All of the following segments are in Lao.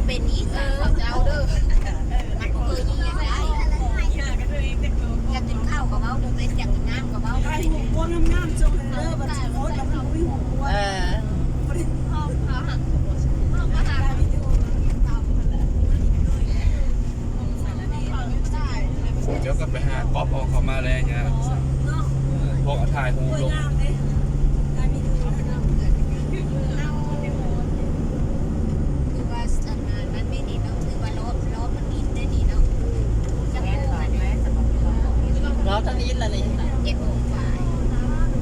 ເປັນອີກ ເອີ ເຂົາເຈົ້າເດີ ມັນບໍ່ເຄີຍມີຫຍັງໄດ້ ຢາກກິນເຂົ້າກໍເວົ້າບໍ່ເປັນ ຢາກກິນນ້ຳກໍເວົ້າບໍ່ເປັນ ຖ່າຍຮູບພວກງາມໆ ສົ່ງໃຫ້ເດີ ບັດຊິໂພສແລ້ວມັນບໍ່ມີຮູບພວກ ເອີ ດຽວກໍໄປຫາກັອບເອົາເຂົ້າມາແລ້ວຍາ ເນາະ ເອີ ພວກເອົາຖ່າຍຮູບລົງ ງາມເດ້ ຖ່າຍວິດີໂອ ຄືວ່າອັນນັ້ນມັນມີນີ້ເນາະ ຄືວ່າລອບ ລອບທຳອິດໄດ້ນີ້ເນາະ ຈະໂກງອັນນີ້ ລອບທຳອິດລະນີ້ ເຈັດໂມງປາຍ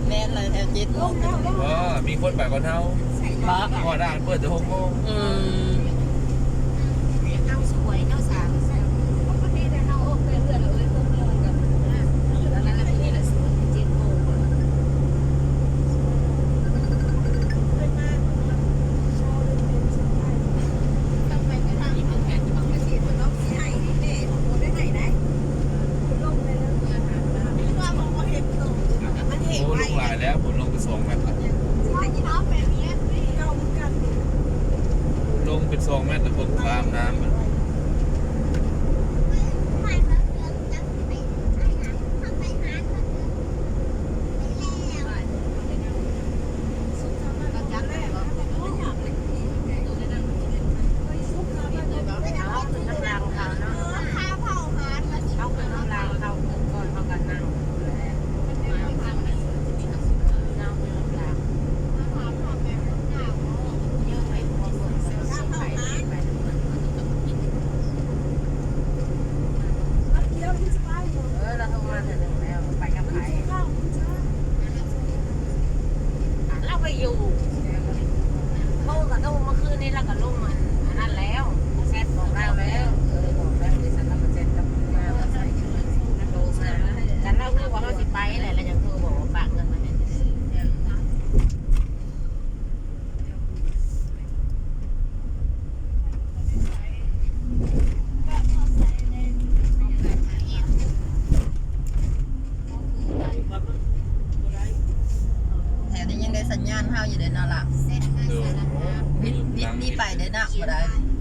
ແມ່ນລະແຖວເຈັດໂມງ ເອີ ມີຄົນໄປກ່ອນເຮົາ ບໍ່ ຮອດຮ້ານເປີດແຕ່ຫົກໂມງ ອືມ ເຮົາສວຍເນາະ ສາມ ເຮົາອອກແຕ່ເຮືອນເລີຍ ເພິ່ນນອນກັນ ອັນນັ້ນລະ ມື້ນີ້ລະສວຍເຈັດໂມງ ໂອ້ ລົງຫຼາຍແລ້ວ ຝົນລົງໄປສອງແມັດ ລົງເປັນສອງແມັດແລ້ວ ເບິ່ງຕາມນ້ຳ ເອີ ລາວໂທມາເທື່ອໜຶ່ງແລ້ວ ໄປກັບໃຜ? ລາວໄປຢູ່ ໂທກະໂທ ເມື່ອຄືນນີ້ລາວກະລົງອັນ ອັນນັ້ນແລ້ວ ແຊັດບອກລາວແລ້ວ ເອີ ບອກແລ້ວ ເດ ຊັ້ນລາວກະແຊັດກັບມາ ໂທມາ ຄັນລາວຮູ້ວ່າເຮົາຊິໄປແຫຼະ ລາວຍັງໂທບອກວ່າຝາກເງິນມາໃຫ້. ແຖວນີ້ຍັງໄດ້ສັນຍານເຮົາຢູ່ເດ້ເນາະລະ ເອີ ວິດ ວິດນີ້ໄປໄດ້ນະ ບໍ່ໄດ້.